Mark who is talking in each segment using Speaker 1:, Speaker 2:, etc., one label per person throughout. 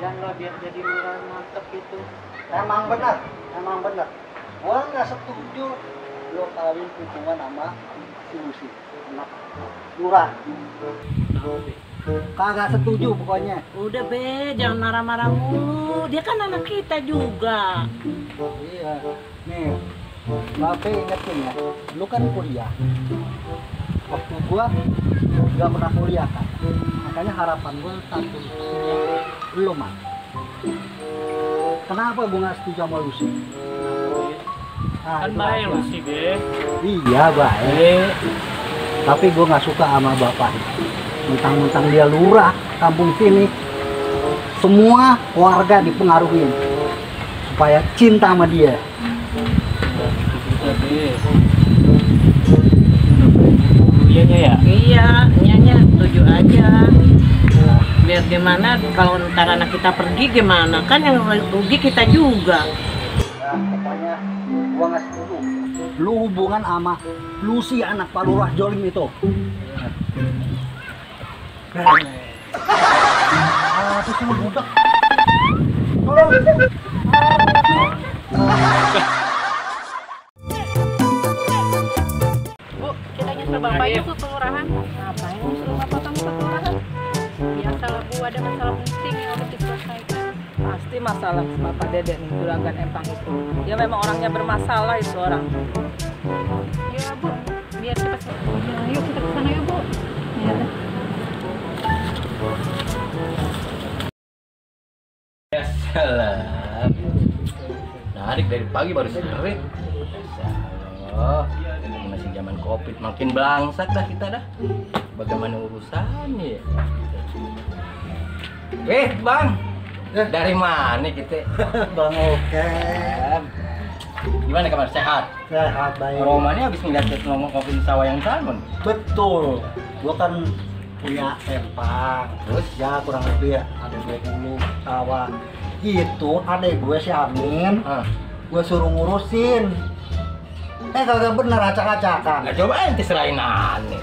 Speaker 1: Janganlah biar jadi lurah mantep itu.
Speaker 2: Emang benar. Gua nggak setuju lo kawin hubungan sama si Lucy, anak lurah. Kagak setuju pokoknya.
Speaker 3: Udah be, jangan marah-marah mulu. Dia kan anak kita juga.
Speaker 2: Iya. Nih, Bape ingetin ya, lu kan kuliah. Waktu gua nggak pernah kuliah kan. Makanya harapan gua satu, lu mah. Kenapa gua nggak setuju sama Lucy?
Speaker 1: Kan baik lu sih be.
Speaker 2: Iya baik. Tapi gua nggak suka sama bapak. Mentang-mentang dia lurah kampung sini, semua warga dipengaruhin supaya cinta sama dia.
Speaker 1: Iya ya.
Speaker 3: Iya, nyanya setuju aja. Biar gimana kalau ntar anak kita pergi gimana? Kan yang rugi kita juga.
Speaker 2: Nah, pokoknya gua nggak setuju. Lu hubungan sama Lucy anak Pak Lurah Jolim itu. Itu semua budak.
Speaker 4: Bu, kita nyusul bapak yuk ke kelurahan. Ngapain nyusul bapak kamu ke kelurahan? Biasalah Bu, ada masalah penting yang harus diselesaikan.
Speaker 5: Pasti masalah Bapak Dede nih, juragan Empang itu. Dia memang orangnya bermasalah itu orang.
Speaker 4: Iya Bu, biar cepat. Ya, yuk kita ke sana yuk Bu. Ya.
Speaker 1: Ya salam. Narik dari pagi baru serit. Allah, ini masih zaman Covid, makin belangsak dah kita dah. Bagaimana urusannya ya? Bang, dari mana kita?
Speaker 2: Bang oke.
Speaker 1: Gimana kabar, sehat?
Speaker 2: Sehat baik.
Speaker 1: Romannya habis ngeliat ngomong kopi di sawah yang salmon.
Speaker 2: Betul. Gua kan punya empang. Terus ya kurang lebih ada 20 sawah. Itu adek gue si Amin. Gue suruh ngurusin. Kagak bener acak-acakan.
Speaker 1: Nah, coba ente serahin aneh.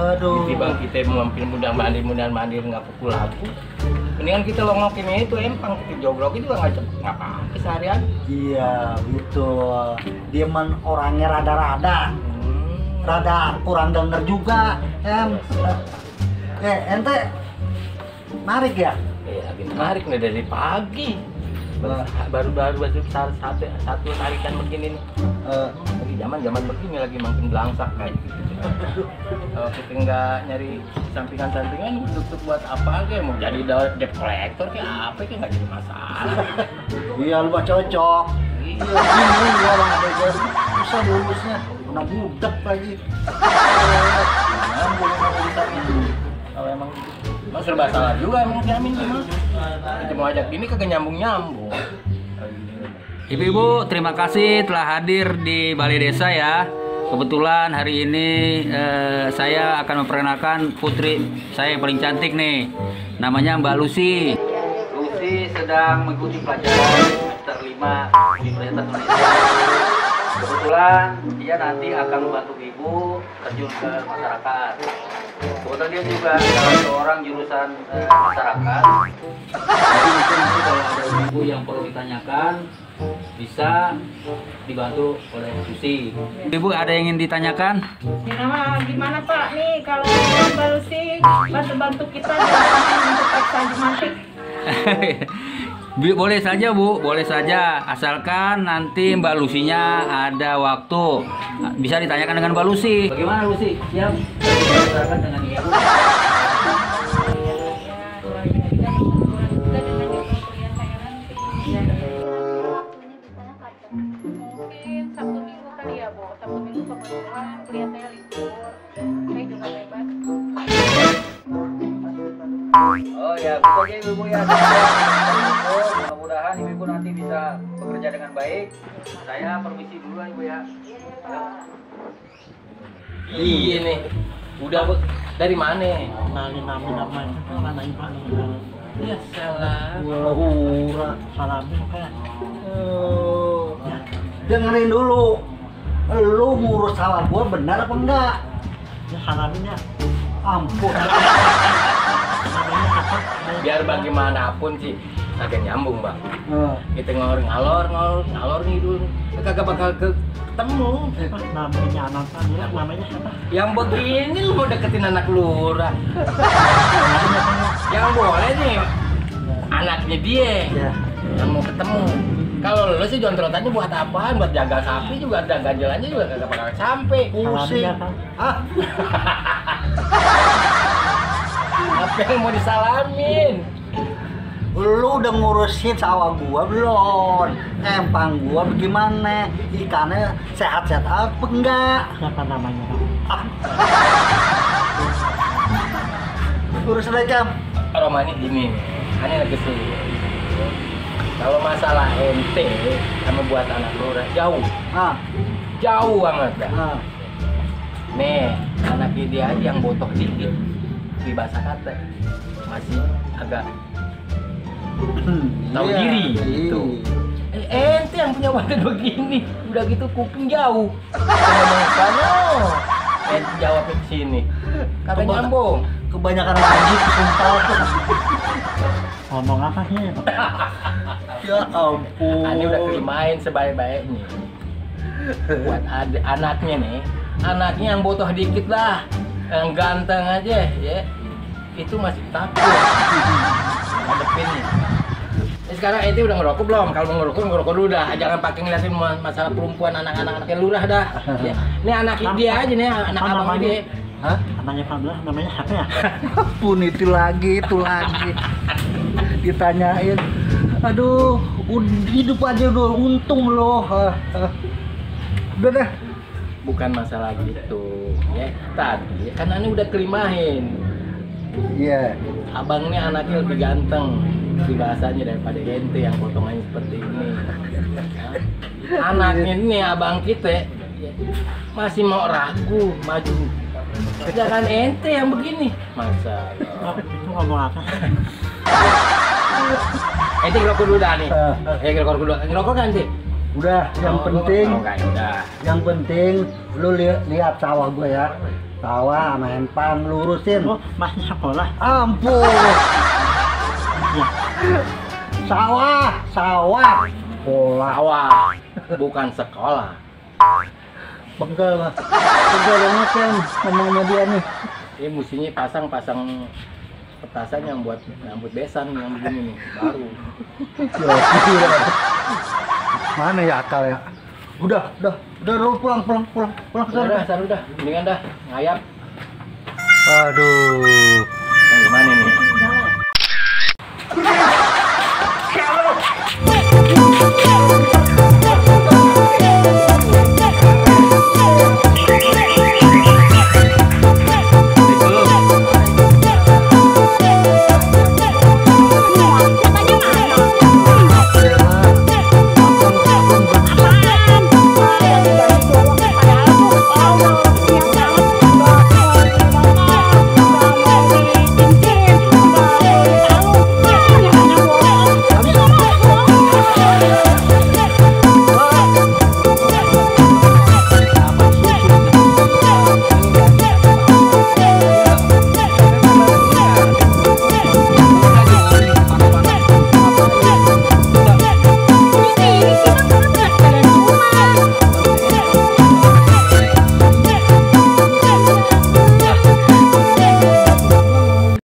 Speaker 2: Aduh.
Speaker 1: Bang kita mampir mudah mandir nggak pukul aku. Mendingan kita longokin itu empang, kita jogrokin juga nggak apa-apa seharian.
Speaker 2: Iya gitu. Dia men orangnya rada-rada. Rada kurang denger juga. Ente narik ya?
Speaker 1: Iya, lagi narik nih dari pagi. Baru satu tarikan begini nih. Lagi zaman begini lagi makin belangsak kayak gitu. Kalau kita nggak nyari sampingan untuk buat apa kayak mau jadi debt collector kayak apa kayak nggak jadi masalah.
Speaker 2: Iya lu mah cocok. Iya gini gua bang adek gue susah lulusnya, kena budak lagi.
Speaker 1: Nyambung sama urusannya. Kalau emang emang serba salah juga emang si Amin gimana? Kita mau ajak gini kagak nyambung.
Speaker 6: Ibu-ibu, terima kasih telah hadir di Balai Desa ya. Kebetulan hari ini saya akan memperkenalkan putri saya yang paling cantik nih. Namanya Mbak Lucy. Lucy sedang mengikuti pelajaran semester 5 Universitas Indonesia. Kebetulan dia nanti akan membantu ibu terjun ke masyarakat. Kebetulan dia juga salah seorang jurusan masyarakat. Jadi mungkin nanti kalau ada ibu yang perlu ditanyakan bisa dibantu oleh Lucy. Ibu ada yang ingin ditanyakan?
Speaker 4: Gimana Pak nih kalau Mbak Lucy bantu kita di lapangan untuk periksa jumantik?
Speaker 6: Boleh saja Bu, boleh saja. Asalkan nanti Mbak Lucy-nya ada waktu. Bisa ditanyakan dengan Mbak Lucy. Bagaimana Lucy? Siap? Silakan dengan Ibu.
Speaker 4: Mungkin Sabtu Minggu kali ya Bu. Sabtu Minggu kebetulan kuliah saya libur. Saya juga bebas.
Speaker 6: Oh ya, pokoknya ibu ya. Mudah-mudahan ibu nanti bisa bekerja dengan baik. Saya permisi dulu ibu ya.
Speaker 1: Iya nih. Udah dari mana? Ya salah.
Speaker 2: Hura salamin kan. Dengerin dulu. Lu ngurus sawah gua benar apa enggak? Ya salaminnya. Ampun.
Speaker 1: Biar bagaimanapun sih kagak nyambung bang. Kita ngalor ngidul, kagak bakal ketemu.
Speaker 2: Namanya anak lurah, namanya siapa?
Speaker 1: Yang begini lu mau deketin anak lurah. Yang boleh nih anaknya dia yang mau ketemu. Kalau lu sih jontrotannya buat apaan? Buat jaga sapi juga, ada ganjelannya juga kagak bakal sampai.
Speaker 2: Pusing.
Speaker 1: Apa yang mau disalamin?
Speaker 2: Lu udah ngurusin sawah gua belum? Empang gua bagaimana? Ikannya sehat-sehat apa enggak? Siapa namanya? Urus lagi Kam.
Speaker 1: Romani gini, aneh lagi sulit. Kalau masalah ente sama buat anak lurah jauh, jauh banget dah. Nih, anaknya dia aja yang botok dikit di bahasa kata masih agak tahu diri gitu. Ente yang punya badan begini, udah gitu kuping jauh. Ngomong sana, ente jawab ke sini, kagak nyambung.
Speaker 2: Kebanyakan lagi sumpah. Ngomong apa sih? Ya ampun.
Speaker 1: Ani udah kelimain sebaik-baiknya. Buat anaknya nih, anaknya yang botoh dikit lah, yang ganteng aja ya, itu masih takut ngadepinnya. Sekarang ente udah ngerokok belum? Kalau mau ngerokok dulu dah. Jangan pakai ngeliatin masalah perempuan anak-anaknya lurah dah. Ya. Ini anak dia aja nih, anak abang dia.
Speaker 2: Hah? Anaknya Pablo namanya siapa ya? Pun itu lagi. Ditanyain. Aduh, hidup aja udah untung loh. Udah deh.
Speaker 1: Bukan masalah gitu. Ya, tadi kan Ani udah kelimahin.
Speaker 2: Iya.
Speaker 1: Abang nih anaknya lebih ganteng di bahasanya daripada ente yang potongannya seperti ini. Anaknya nih abang kita masih mau ragu maju. Sedangkan ente yang begini, masa
Speaker 2: Itu ngomong apa?
Speaker 1: ente ngerokok dulu dah nih. Ngerokok dulu. Ngerokok kan sih?
Speaker 2: Udah, yang penting.
Speaker 1: Udah.
Speaker 2: Yang penting lu lihat sawah gue ya. Sawah sama empang lurusin. Oh, masih sekolah? Ampun. Sawah. Sekolah.
Speaker 1: Bukan sekolah.
Speaker 2: Pegel banget kan ngomong sama dia nih.
Speaker 1: Ini mestinya pasang petasan yang buat nyambut besan yang begini nih baru.
Speaker 2: Mana ya akal ya? Udah lu pulang ke sana.
Speaker 1: Udah, mendingan dah ngayap.
Speaker 2: Aduh.
Speaker 1: Yang gimana nih?